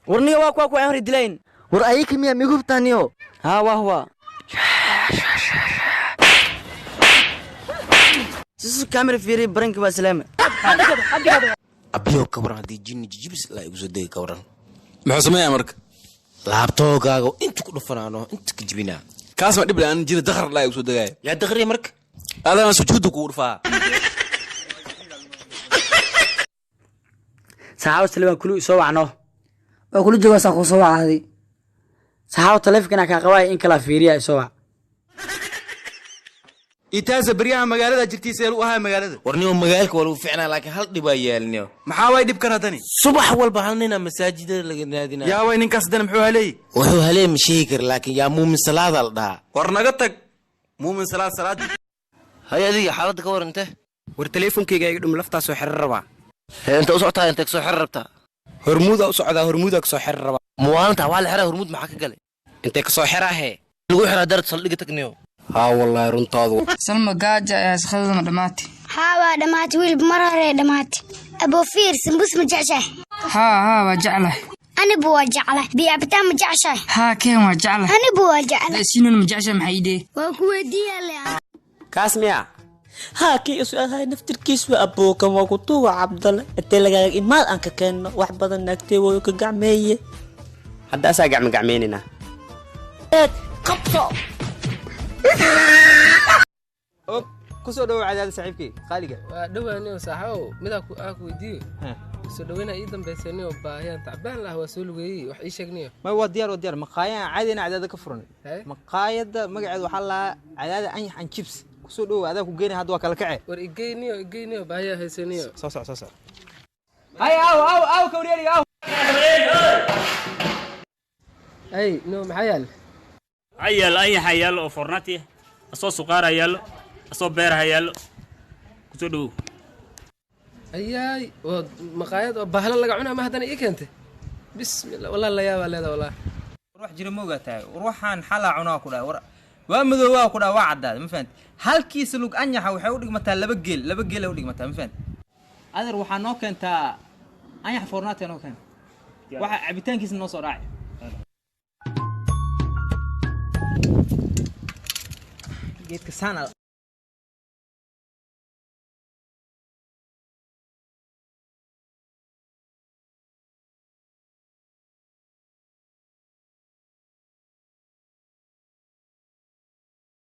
Warniyo waa kuwa ku aan hore dilayn. War ayaka miyaa migubtaaniyo? Haa, waa huwa. Sisu kamera fiiri baranka waa salaama. Abiyo, ka waran haddii jinni jijibis laa igu soo degi, ka waran? Muxuu sameeyaa marka? Laabtoogaaga inta ku dhufanaano, inta ka jibinaa. Kaas ma dhib la-aan, jina dakar laa igu soo degaaya. Yaa dakriya marka? Adana sujuudda kugu dhufaa. Saxaabo Salmaan kulu isoo wacno. Waa kula joogaa, saa kuu soo wacaaday. Saxaabo taleefanka kaa qabaaya in kala fiiriya isoo wac. Itaasa baryaha magaalada jirtiisa ee lu ahaa magaalada. Warniyo, magaalka waa lagu ficnaa, laakiin hal dhibaa yaalniyo. Maxaa waay dhibkan haddani? Subax walba hal nina masaajidada laga naadinaya. Yaa way ninkaas haddana? Muxuu haleeyey? Wuxuu halee ma sheegi kara, laakiin yaa muumin salaada la dhahaa. War naga tag, muumin salaad salaad. Hay, adiga xaaladda ka waran inte? War teleefonkayga iga dhum, laftaasoo xero rabaa. Hee, inta u socotaa? Intee kasoo xero rabtaa? Hormuudaa u socdaa, hormuudaa kasoo xero rabaa. Muwaalinta waa la xiraa, Hormuud maxaa ka galay? Intee kasoo xeraahe? Lagu xiraa darad saldhiga tagniyo. Haa wallaahi, runtaadu. Salma, gaaja ayaa shaqadadana dhammaatay. Haa, waa dhammaatay wiilba, mar hore dhammaatay. Abofiir, sambus ma jeceshahay? Haa haa, waa jeclahay. Anibu waa jeclahay. Biyo cabitaan ma jeceshahay? Haa, keen, waa jeclahay. Anibu waa jeclahay. Sinun ma jeceshahay? Maxay idee? Waa ku weydiiyaale. Kaas miya? Haa, kii isu ahay naftirkiis waa abookan, waa kutuuga Cabdale intee lagaaga imaad aan ka keenno wax badan naagtee wayo ka gacmeeye. Hadda asaa gacma gacmeynina. Qabso. Og kusoo dhawow Cadaada, saaxiibkii qaaliga. Waa dhowaniyo saaxow, midaa ku aa ku weydiiyo. Soo dhaweyna ii dambaysa niyo, baahiyaan tacbaan lah, waa soo lugeeyey, wax ii sheeg niyo. May, waa diyaar, waa diyaar. Maqaayaan caadina Cadaada ka furan. Hee? Maqaayadda magaceedu waxaa lahaa Cadaada Anyax and Chips. Kusoo dhawow, adaa ku geenaya, hadda waa kala kace. War igey niyo, igey niyo, baahiyaa hayse niyo. Soo soc, soo soc. Hay, aw aw aw, kawriyariga aw. Ay niyo, maxaa yaal? Waxaa yaalo anyaxa yaallo oo fornati ah, asoo suqaara yaallo, asoo beeraha yaallo. Kusoo dhawow. Ayaay, waa maqaayad oo bahla laga cunaa ma haddana ii keentay? Bismillah, wallah la yaabaa leeda wallah. War wax jira ma ogaataa? War waxaan xalaa cunaa ku dhahay. War waa madoowaa ku dhahay, waa caddaada, ma fahanti? Halkiisa lug anyaxa waxay u dhigmataa laba geel, laba geel ay u dhigmataa, ma fahanti? Adeer, waxaa noo keentaa anyax fornaati noo keen, waxa cabitaankiisa noo soo raaci. Geedka saana.